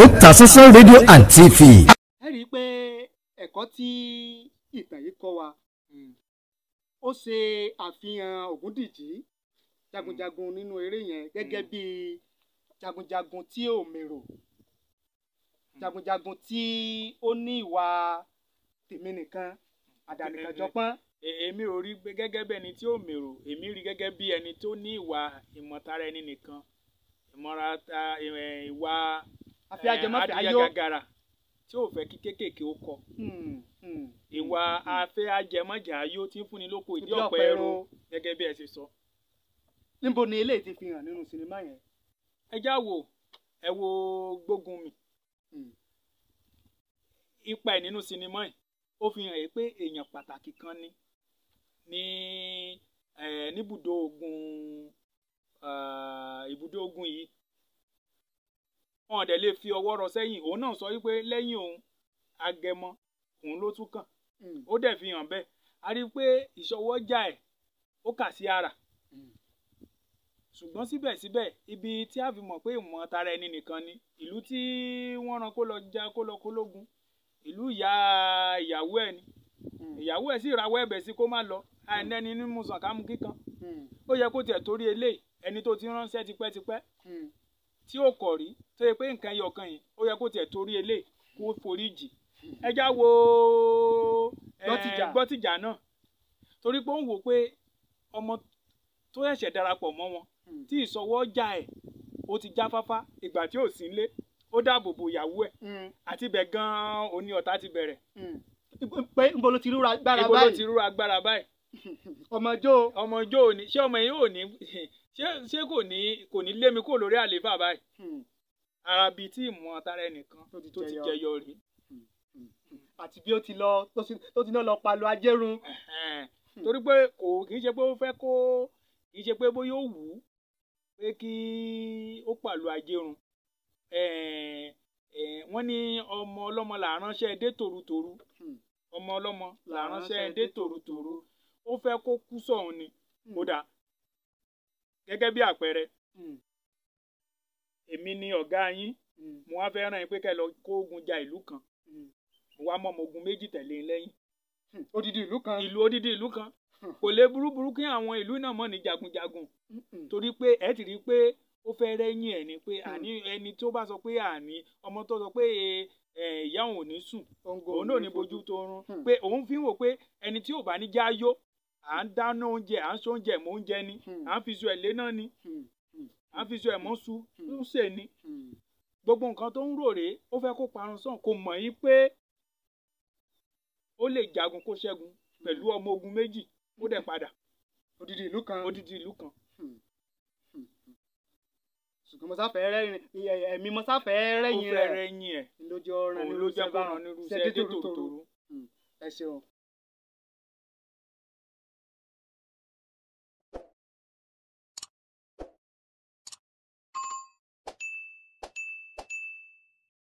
Otasansan rédíò and TV. Ẹ rí i pé ẹ̀kọ́ tí ìtàn yìí kọ́ wa, ó ṣe àfihàn Ògúndìjí jagunjagun nínú eré yẹn gẹ́gẹ́ bí jagunjagun tí ò mèrò, jagunjagun tí ó ní ìwà tèmi nìkan, àdànìkànjọpọ́n. Èmi ò rí gẹ́gẹ́ bí ẹni tí ò mèrò, èmi rí gẹ́gẹ́ bí ẹni tó ní ìwà ìmọ̀tara ẹni nìkan, ìmọ̀ra ìwà àfi ajẹmọ́fẹ́ adìyẹ ayó gàgàrà tí ò fẹ́ kí kéékèèké ó kọ, ìwà afẹ́ ajẹmọ́jà ayó tí ń fúnni lóko ìdí ọ̀pẹ ẹ̀rọ, gẹ́gẹ́ bí ẹ ṣe sọ. Níbo ni eléyìí ti fi hàn nínú sinimá yẹn? Ẹ já wo, ẹ wo Gbógunmi, ipa ẹ̀ nínú sinimá yìí ó fi hàn pé èèyàn pàtàkì kan ni ní níbùdó ogun, ibùdó ogun yìí. Wọn dẹ̀ lè fi ọwọ́ rọ sẹ́yìn. Òun náà sọ wípé lẹ́yìn òun, Agẹmọ òun ló tún kàn. Ó dẹ̀ fi hàn bẹ́ẹ̀. A rí i pé ìṣọwọ́jà ẹ̀ ó kà sí ara, ṣùgbọ́n síbẹ̀síbẹ̀, ibi tí a fi mọ̀ pé ìmọ̀ tara ẹni nìkan ni, ìlú tí wọ́n rán kó lọ já, kó lọ kólógun, ìlú ìyá ìyàwó ẹ̀ ni. Ìyàwó ẹ̀ sì rawọ́ ẹ̀bẹ̀ sí kó má lọ, àìnẹ́ni ní musàn ká mú kíkan. Ó yẹ kó tiẹ̀ torí eléyìí, ẹni tó ti ránṣẹ́ tipẹ́tipẹ́ tí ó kọ̀ rí, tó yẹ pé nǹkan ẹyọ kan yìí, ó yẹ kó tiẹ̀ torí eléyìí kó forí jì. Ẹ já wo Gbọ́tìjà náà, torí pé ó ń wò pé ọmọ tó ṣẹ̀ṣẹ̀ darapọ̀ mọ́ wọn, tí ìsọwọ́ já ẹ̀ ó ti jáfáfá, ìgbà tí ò sí nílé, ó dáàbò bo ìyàwó ẹ̀, àti ibẹ̀ gan-an òní ọ̀tá ti bẹ̀rẹ̀. Pé níbo ló ti rúra agbára Ibo ló báyìí? ti rúra agbára báyìí? Ọmọ jó. Ọmọ ijó òní, ṣé ọmọ yìí ò ní, ṣé kò ní lé mi kúrò lórí àlééfà báyìí? Ara bíi tí ìmọ̀ tara ẹnìkan tó ti tó ti jẹyọ. Jẹyọ rèé. Àti bí ó ti lọ, tó ti náà lọ palu ajérun. Ẹ̀hẹ́n. Torí pé kò kì í ṣe pé ó fẹ́ kó, kì í ṣe pé bóyá ó wù ú pé kí ó pàlù ajérun. Wọ́n ní ọmọ ọlọ́mọ là ránṣẹ́ dé tòrutòru. Ọmọ ọlọ́mọ là ránṣẹ́ dé tòrutòru. Ó fẹ́ kó kú sọ̀hún ni. Kódà gẹ́gẹ́ bí àpẹẹrẹ, èmi ni ọ̀gá yín, mo wá fẹ́ rán yín pé kẹ́ ẹ lọ kó ogun ja ìlú kan. Mo wá mọ́ ọmọ ogun 2 tẹ̀lé yín lẹ́yìn. Odidi ìlú kan. Ìlú, odidi ìlú kan, kò lè burúburú kí àwọn ìlú náà mọ̀ ní jagunjagun, torí pé ẹ ti rí i pé ó fẹ́ rẹ́yìn ẹ̀ ni pé àní ẹni tó bá sọ pé àní ọmọ tó sọ pé ẹ ìyá òun ò ní sùn, òun náà ò ní bojú tó rún, pé òun fi ń wò pé ẹni tí ò bá ní já yó, à ń dáná oúnjẹ, à ń ṣe oúnjẹ mọ́ oúnjẹ ni, à ń fi iṣu ẹ̀ lé náà ni, à ń fi iṣu ẹ̀ mọ́ su ń sè ni. Gbogbo nǹkan tó ń rò rèé, ó fẹ́ kó parun sàn. Kò mọ̀ yín pé ó lè jagun kó ṣẹ́gun pẹ̀lú ọmọ ogun 2, ó dẹ̀ padà. Odidi ìlú kan. Odidi ìlú kan. Ṣùgbọ́n mo sáfẹ́ rẹ́yìn ẹ̀mí, mo sáfẹ́ Ó rẹ́yìn fẹ́ rẹ̀ rẹ́yìn ẹ̀. Lójú ọ̀ràn Òun ló jẹ́ kó ràn nírú iṣẹ́ dé tòrótòró. Ẹ ṣeun.